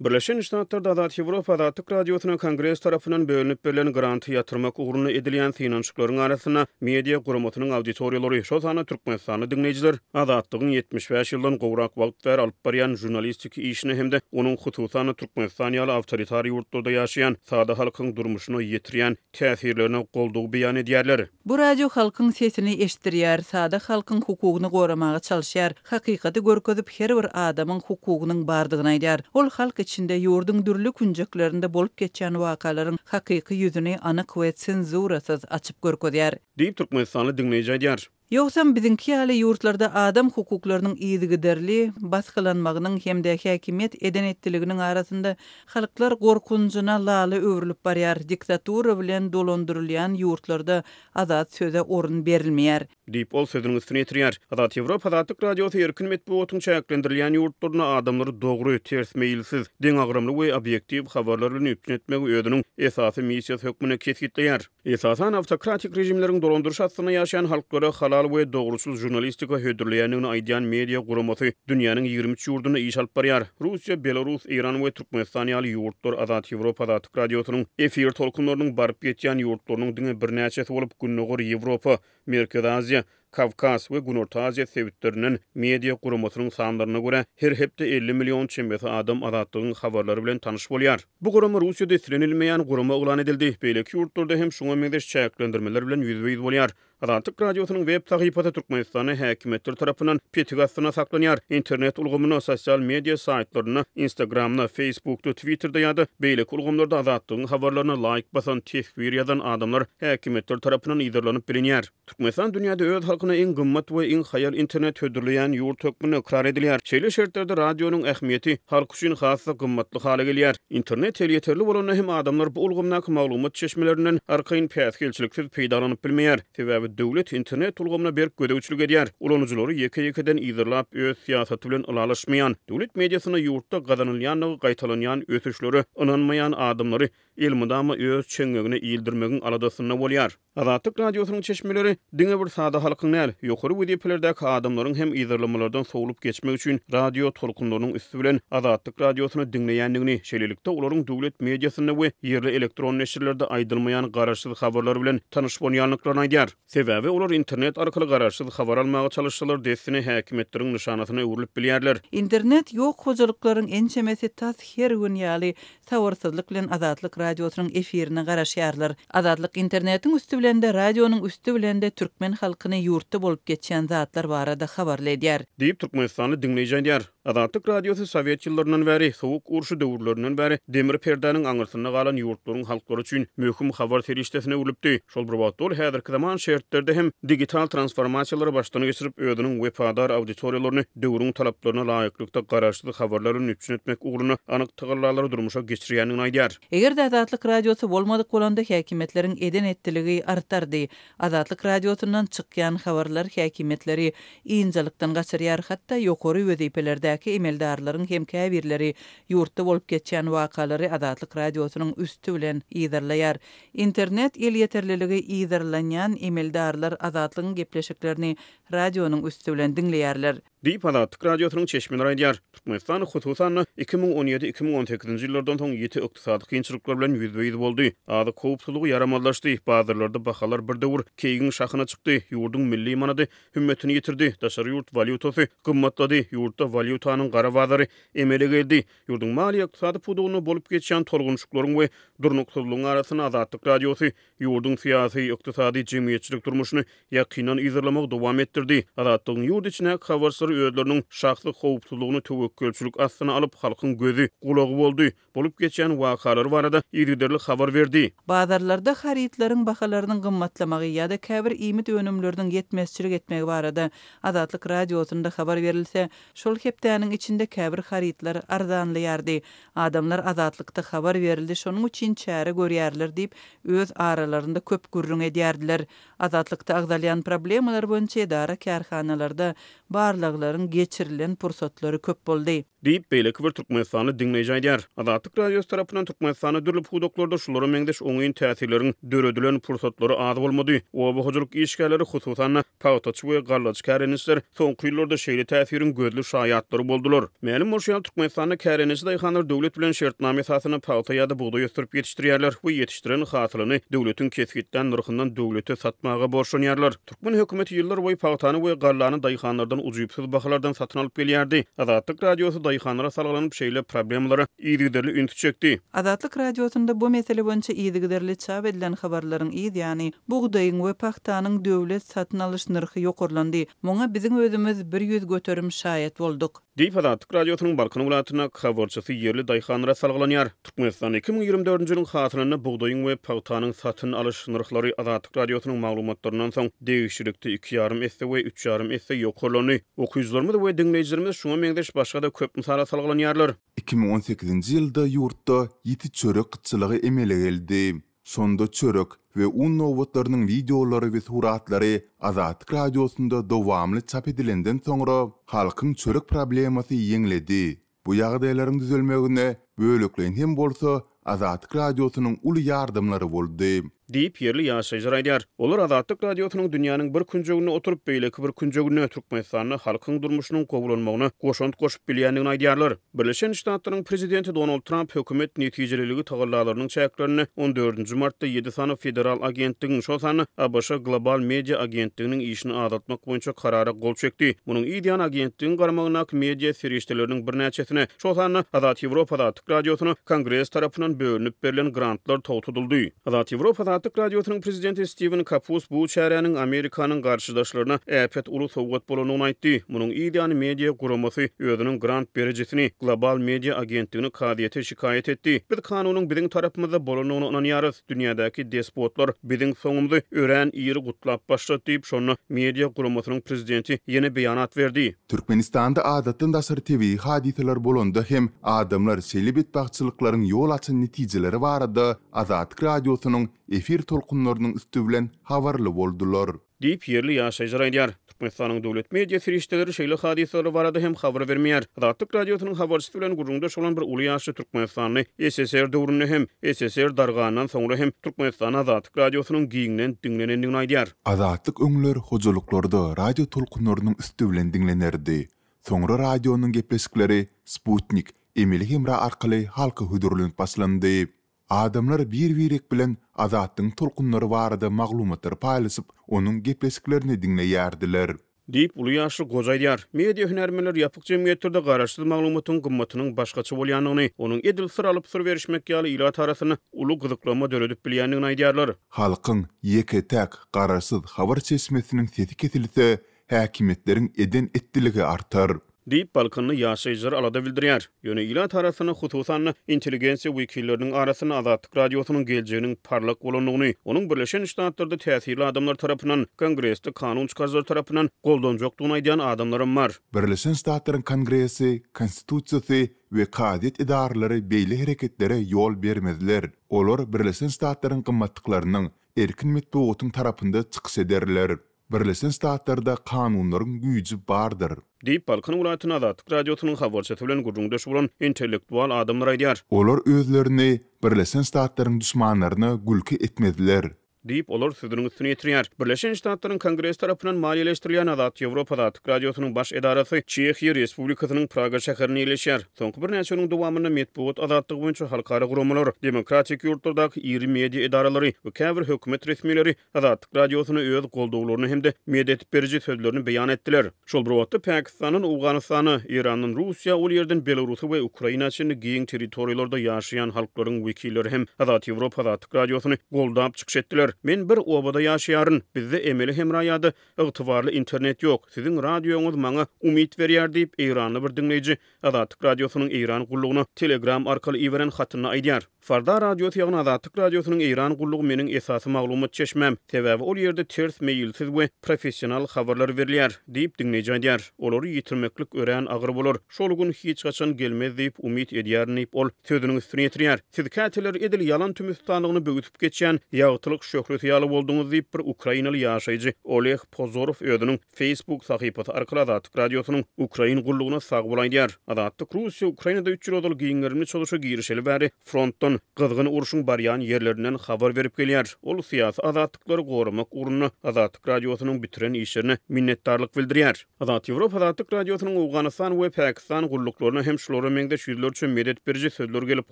Birleşen Ştatlarda Azat Ýewropa Azatlyk Radiosyna Kongres tarapyndan bölünip berlen granty ýatyrmak ugrunda edilýän synanyşyklaryň arasynda media guramasynyň auditoriýalary, şol sanda türkmenistanly diňleýjiler Azatlygyň 75 ýyldan gowrak wagt bäri alyp barýan žurnalistiki işine hem-de onuň hususan-da Türkmenistan ýaly awtoritar ýurtlarda ýaşaýan sada halkyň durmuşyna ýetirýän täsirlerine goldaw beýan edýärler. Bu radio halkyň sesini eşitdirýär, sada halkyň hukugyny goramaga çalyşýar, hakykaty görkezip her bir adamyň hukugynyň bardygyny aýdýar. Ol halk içinde, ýurduň dürli künjeklerinde bolup geçýän wakalaryň hakyky ýüzüni anyk we senzurasyz açyp görkezýär. Diýip, türkmenistanly diňleýji aýdýar. Ýogsam biziňki ýaly ýurtlarda adam hukuklarynyň yzygiderli basgylanmagynyň hem-de häkimiýet eden-etdiliginiň arasynda halklar gorkunjyna lala öwrülip barýar, diktatura bilen dolandyrylýan ýurtlarda azat söze orun berilmeýär. Diýip, ol sözüniň üstüni ýetirýär. Azat Ýewropa Azatlyk Radiosy erkin metbugatyň çäklendirilýän ýurtlarynda adamlary dogry, ters meýilsiz, deňagramly we obýektiw habarlar bilen üpjün etmegi özüniň esasy missiýasy hökmünde kesgitleýär. Esasan, awtokratik režimleriň dolandyryşy astynda ýaşaýan halklara halal we dogruçyl žurnalistika hödürleýändigini aýdýan media guramasy dünýäniň 23 ýurdunda iş alyp barýar. Russiýa, Belarus, Eýran we Türkmenistan ýaly ýurtlar Azat Ýewropa Azatlyk Radiosynyň efir tolkunlarynyň baryp ýetýän ýurtlarynyň diňe birnäçesi bolup, Gündogar Ýewropa, Merkezi Aziýa, Kawkaz we Günorta Aziýa sebitlerinden media guramasynyň sanlaryna görä, her hepde 50 million çemesi adam Azatlygyň habarlary bilen tanyş bolýar. Bu gurama Russiýada islenilmeýän gurama yglan edildi, beýleki ýurtlarda hem şuňa meňzeş çäklendirmeler bilen ýüzbe-ýüz bolýar. Azatlyk Radiosynyň web sahypasy Türkmenistanda häkimiýetler tarapyndan petik astynda saklanýar. Internet ulgamynda, sosial media saýtlarynda, Instagramda, Facebookda, Twitterde ýa-da beýleki ulgamlarda Azatlygyň habarlaryna laýk basan, teswir ýazan adamlar häkimiýetler tarapyndan yzarlanyp bilinýär. Türkmenistan dünýäde öz halkyna iň gymmat we iň haýal internet hödürleýän ýurt hökmünde ykrar edilýär. Şeýle şertlerde radionyň ähmiýeti halk üçin has-da gymmatly hala gelýär. Internet elýeterli bolanda hem adamlar bu ulgamdaky maglumat çeşmelerinden arkaýyn päsgelçiliksiz peýdalanyp bilmeýär. Sebäbi döwlet internet ulgamyna berk gözegçilik edýär. Ulanyjylary ýeke-ýekeden yzarlap öz syýasaty bilen ylalaşmaýan, döwlet mediasynda ýurtda gazanylýandygy gaýtalanýan ösüşlere ynanmaýan adamlary elmydama öz çeňňegine ildirmegiň aladasynda bolýar. Azatlyk Radiosynyň çeşmeleri diňe bir sada halkyň däl, ýokary wezipelerdäki adamlaryň hem yzarlamalardan sowlup geçmek üçin radio tolkunlarynyň üsti bilen Azatlyk Radiosyny diňleýändigini, şeýlelikde olaryň döwlet mediasynda we ýerli elektron neşirlerde aýdylmaýan garaşsyz habarlar bilen tanyş bolýandyklaryny aýdýar. Sebäbi olar internet arkaly garaşsyz habar almaga çalyşsalar, dessine häkimiýetleriň nyşanasyna öwrülip bilýärler. Internet ýok hojalyklaryň ençemesi tas her gün ýaly sabyrsyzlyk bilen Azatlyk Radiosynyň efirine garaşýarlar. Azatlyk internetiň üsti bilen-de, radionyň üsti bilen-de türkmen halkyny ýurtda bolup geçýän zatlar barada habarly edýär. Diýip, türkmenistanly diňleýji aýdýar. Azatlyk Radiosy sowet ýyllaryndan bäri, Sowuk urşy döwürlerinden bäri demir perdäniň aňyrsynda galan ýurtlaryň halklary üçin möhüm habar serişdesine öwrülipdi. Şol bir wagtda ol häzirki zaman şertlerde hem digital transformasiýalary başdan geçirip, özüniň wepadar auditoriýalaryny döwrüň talaplaryna laýyklykda garaşsyz habarlar bilen üpjün etmek ugrunda anyk tagallalary durmuşa geçirýändigini aýdýar. Eger-de Azatlyk Radiosy bolmadyk bolanda häkimiýetleriň eden-etdiligi artardy. Azatlyk Radiosyndan çykýan habarlar häkimiýetleri ynjalykdan gaçyrýar, hatda ýokary wezipelerdäki emeldarlaryň hem käbirleri ýurtda bolup geçýän wakalary Azatlyk Radiosynyň üsti bilen yzarlaýar. Internet elýeterliligi yzarlanýan emeldarlar Azatlygyň gepleşiklerini radionyň üsti bilen diňleýärler. Diýip, Azatlyk Radiosynyň çeşmeleri aýdýar. Türkmenistan, hususan-da, 2017, 2018-nji ýyllardan soň ýiti ykdysady kynçylyklar bilen ýüzbe-ýüz boldy. Azyk howpsuzlygy ýaramazlaşdy, bazarlarda bahalar bir döwür keýigiň şahyna çykdy, ýurduň milli manady hümmetini ýitirdi, daşary ýurt walýutasy gymmatlady, ýurtda walýutanyň gara bazary emele geldi. Ýurduň maliýe-ykdysady pudagynda bolup geçýän tolgunyşyklaryň we durnuksyzlygyň arasynda Azatlyk Radiosy ýurduň syýasy, ykdysady, jemgyýetçilik durmuşyny ýakyndan yzarlamagy dowam etdirdi. Azatlygyň ýurt içindäki habarçylary özleriniň şahsy howpsuzlygyny töwekgelçilik astyna alyp, halkyň gözi, gulagy boldy, bolup geçýän wakalary barada yzygiderli habar berdi. Bazarlarda harytlaryň bahalarynyň gymmatlamagy ýa-da käbir iýmit önümleriniň ýetmezçilik etmegi barada Azatlyk Radiosynda habar berilse, şol hepdäniň içinde käbir harytlar arzanlaýardy. Adamlar Azatlykda habar berildi, şonuň üçin çäre görýärler diýip, öz aralarynda köp gürrüň edýärdiler. Azatlykda agzalýan problemalar boýunça edara-kärhanalarda barlaglaryň geçirilen pursatlary köp boldy. Diýip, beýleki bir türkmenistanly diňleýji aýdýar. Azatlyk Radiosy tarapyndan Türkmenistanda dürli pudaklarda şulara meňzeş oňyn täsirleriň döredilen pursatlary az bolmady. Oba hojalyk işgärleri, hususan-da, pagtaçy we gallaçy kärendeçiler soňky ýyllarda şeýle täsiriň gözli şaýatlary boldular. Mälim bolşy ýaly, Türkmenistanda kärendeçi daýhanlar döwlet bilen şertnama esasynda pagta ýa-da bugdaý ösdürip ýetişdirýärler we ýetişdiren hasylyny döwletiň kesgitlän nyrhyndan döwlete satmaga borçlanýarlar. Türkmen hökümeti ýyllar boýy pagtany we gallany daýhanlardan ujypsyz bahalardan satyn alyp gelýärdi. Azatlyk Radiosy daýhanlara salgylanyp şeýle problemalara yzygiderli ünsi çekdi. Azatlyk Radiosynda bu mesele boýunça yzygiderli çap edilen habarlaryň yz ýany, bugdaýyň we pagtanyň döwlet satyn alyş nyrhy ýokarlandy. Muňa biziň özümiz 100% şaýat bolduk. Diýip, Azatlyk Radiosynyň Balkan welaýatyndaky habarçysy ýerli daýhanlara salgylanýar. Türkmenistanda 2024-nji ýylyň hasylynda bugdaýyň we pagtanyň satyn alyş nyrhlary Azatlyk Radiosynyň maglumatlaryndan soň degişlilikde iki ýarym esse we üç ýarym esse ýokarlandy. Okyjylarymyz we diňleýjilerimiz şuňa meňzeş başga-da köp mysala salgylanýarlar. 2018-nji ýylda ýurtda ýiti çörek gytçylygy emele geldi. Şonda çörek we un nobatlarynyň wideolary we suratlary Azatlyk Radiosynda dowamly çap edilenden soňra, halkyň çörek problemasy ýeňledi. Bu ýagdaýlaryň düzelmegine, bölekleýin hem bolsa, Azatlyk Radiosynyň uly ýardamlary boldy. Diýip, ýerli ýaşaýjylar aýdýar. Olar Azatlyk Radiosynyň dünýäniň bir künjeginde oturyp, beýleki bir künjeginde, Türkmenistanda halkyň durmuşynyň gowulanmagyna goşant goşup bilýändigini aýdýarlar. Birleşen Ştatlaryň prezidenti Donald Tramp hökümet netijeliligi tagallalarynyň çäklerinde on dördünji martda ýedi sany federal agentligiň, şol sanda ABŞ Global Media agentliginiň işini azaltmak boýunça karara gol çekdi. Munuň yz ýany agentligiň garamagyndaky media serişdeleriniň birnäçesine, şol sanda Azat Ýewropa Azatlyk Radiosyna Kongres tarapyndan bölünip berlen grantlar togtadyldy. Azat Ýewropa Azatlyk Radiosynyň prezidenti Stiwen Kapus bu çäräniň Amerikanyň garşydaşlaryna äpet uly sowgat bolandygyny aýtdy. Munuň yz ýany media guramasy özüniň grant berijisini, Global Media agentligini kazyýete şikaýat etdi. Biz kanunyň biziň tarapymyzda bolandygyna ynanýarys. Dünýädäki despotlar biziň soňumyzy örän iri gutlap başlady diýip, şonda media guramasynyň prezidenti ýene beýanat berdi. Türkmenistanda adatdan daşary tebigy hadysalar bolanda hem adamlar şeýle betbagtçylyklaryň ýol açan netijeleri barada Azatlyk Radiosynyň efir tolkunlarynyň üsti bilen habarly boldular. Diýip, ýerli ýaşaýjylar aýdýar. Türkmenistanyň döwlet media serişdeleri şeýle hadysalar barada hem habar bermeýär. Azatlyk Radiosynyň habarçysy bilen gürrüňdeş bolan bir uly ýaşly türkmenistanly ssr döwründe hem, ssr dargandan soňra hem Türkmenistanda Azatlyk Radiosynyň giňden diňlenendigini aýdýar. Azatlyk öňler hojalyklarda radio tolkunlarynyň üsti bilen diňlenerdi. Soňra radionyň gepleşikleri sputnik, emeli hemra arkaly halka hödürlenip başlandy. Adamlar bir-birek bilen Azatlygyň tolkunlary barada maglumatlary paýlaşyp, onuň gepleşiklerini diňleýärdiler. Diýip, uly ýaşly goja aýdýar. Media hünärmenleri ýapyk jemgyýetlerde garaşsyz maglumatyň gymmatynyň başgaça bolýandygyny, onuň edil syr alyp syr berişmek ýaly ilat arasynda uly gyzyklanma döredip bilýändigini aýdýarlar. Halkyň ýeke-täk garaşsyz habar çeşmesiniň sesi kesilse, häkimiýetleriň eden-etdiligi artar. Diýip, balkanly ýaşaýjylar alada bildirýär. Ýöne ilat arasynda, hususan-da, intelligensiýa wekilleriniň arasynda Azatlyk Radiosynyň geljeginiň parlak bolandygyny, onuň Birleşen Ştatlarda täsirli adamlar tarapyndan, Kongresde kanun çykaryjylar tarapyndan goldanjakdygyny aýdýan adamlaram bar. Birleşen Ştatlaryň Kongresi, Konstitusiýasy we kazyýet edaralary beýle hereketlere ýol bermezler. Olar Birleşen Ştatlaryň gymmatlyklarynyň, erkin metbugatyň tarapynda çykyş ederler. Birleşen Ştatlarda kanunlaryň güýji bardyr. Diýip, Balkan welaýatynda Azatlyk Radiosynyň habarçysy bilen gürrüňdeş bolan intellektual adamlar aýdýar. Olar özlerini Birleşen Ştatlaryň duşmanlaryna gülki etmezler. Diýip, olar sözüniň üstüni ýetirýär. Birleşen Ştatlaryň Kongresi tarapyndan maliýeleşdirilýän Azat Ýewropa Azatlyk Radiosynyň baş edarasy Çehiýa Respublikasynyň Praga şäherinde ýerleşýär. Soňky birnäçe günüň dowamynda metbugat azatlygy boýunça halkara guramalar, demokratik ýurtlardaky iri media edaralary we käbir hökümet resmileri Azatlyk Radiosyna öz goldawlaryny hem-de medet beriji sözlerini beýan etdiler. Şol bir wagtda, Pakistandan Owganystana, Eýrandan Russiýa, ol ýerden Belarusa we Ukraina çenli giň territoriýalarda ýaşaýan halklaryň wekilleri hem Azat Ýewropa Azatlyk Radiosyny goldap çykyş etdiler. Men bir obada ýaşaýaryn. Bizde emeli hemra ýa-da ygtybarly internet ýok. Siziň radioňyz maňa umyt berýär diýip, eýranly bir diňleýji Azatlyk Radiosynyň Eýran gullugyna Telegram arkaly iberen hatynda aýdýar. Farda radiosy ýagny Azatlyk Radiosynyň Eýran gullugy meniň esasy maglumat çeşmäm. Sebäbi ol ýerde ters meýilsiz we professional habarlar berilýär, diýip, diňleýji aýdýar. Olary ýitirmeklik örän agyr bolar. Şol gün hiç haçan gelmez diýip umyt edýärin diýip, ol sözüniň üstüni ýetirýär. Siz käteler edil ýalan tümüstanlygyny böwsüp geçýän ýagtylyk şöhle. şöhlesi ýaly bolduňyz diýip, bir ukrainaly ýaşaýjy Oleg Pozorow özüniň Facebook sahypasy arkaly Azatlyk Radiosynyň Ukrain gullugyna sag bol aýdýar. Azatlyk Russiýa Ukrainada üç ýyl ozal giň gerimli çozuşa girişeli bäri frontdan, gyzgyn urşuň barýan ýerlerinden habar berip gelýär. Ol syýasy azatlyklary goramak ugrunda Azatlyk Radiosynyň bitiren işlerine minnetdarlyk bildirýär. Azat Ýewropa Azatlyk Radiosynyň Owganystan we Pakistan gulluklaryna hem şulara meňzeş ýüzlerçe medet beriji sözler gelip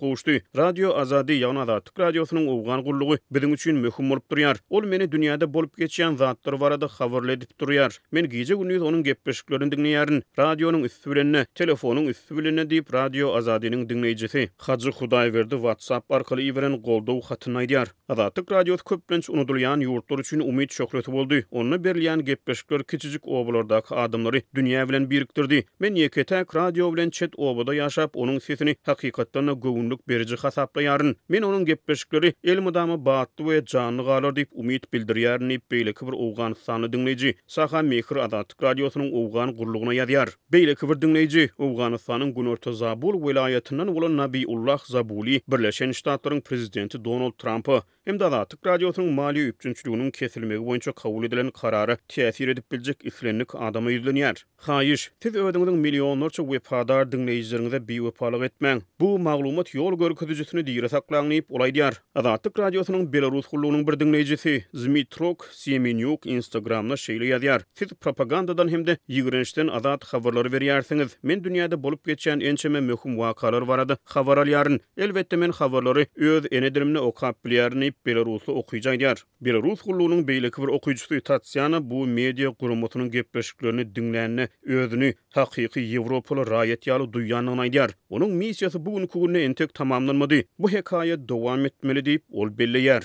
gowuşdy. Radio Azadi, ýagny Azatlyk Radiosynyň Owgan gullugy biziň üçin möhüm bolup durýar. Ol meni dünýäde bolup geçýän zatlar barada habarly edip durýar. Men gije-gündiz onuň gepleşiklerini diňleýärin. Radionyň üsti bilen-de, telefonyň üsti bilen-de diýip, Radio Azadiniň diňleýjisi Hajy Hudaýberdi WhatsApp arkaly iberen goldaw hatynda aýdýar. Azatlyk Radiosy köplenç unudylýan ýurtlar üçin umyt şöhlesi boldy. Onda berilýän gepleşikler kiçijik obalardaky adamlary dünýä bilen birikdirdi. Men ýeke-täk radio bilen çet obada ýaşap, onuň sesini hakykatdan-da göwünlik beriji hasaplaýaryn. Men onuň gepleşikleri elmydama batly we janly galar diýip umyt bildirýärin diýip, beýleki bir owganystanly diňleýji Saha Mehr Azatlyk Radiosynyň Owgan gullugyna ýazýar. Beýleki bir diňleýji, Owganystanyň günorta Zabul welaýatyndan bolan Nabiullah Zabuli Birleşen Ştatlaryň prezidenti Donald Trampa hem-de Azatlyk Radiosynyň maliýe üpjünçiliginiň kesilmegi boýunça kabul edilen karara täsir edip biljek islendik adama ýüzlenýär. Haýyş, siz özüňiziň millionlarça wepadar diňleýjileriňize biwepalyk etmäň. Bu maglumat ýol görkezijisini diri saklaň diýip, ol aýdýar. Azatlyk Radiosynyň Belarus gullugynyň bir diňleýjisi Zmitrok Semenýuk Instagramda şeýle ýazýar, Siz propagandadan hem-de ýigrençden azat habarlary berýärsiňiz. Men dünýäde bolup geçýän ençeme möhüm wakalar barada habar alýaryn. Elbetde, men habarlary öz ene dilimde okap bilýärin diýip, belarusly okyjy aýdýar. Belarus gullugynyň beýleki bir okyjysy Tatýana bu media guramasynyň gepleşiklerini diňlände özüni hakyky ýewropaly raýat ýaly duýýandygyny aýdýar. Onuň missiýasy bu günki günde entek tamamlanmady. Bu hekaýa dowam etmeli diýip, ol belleýär.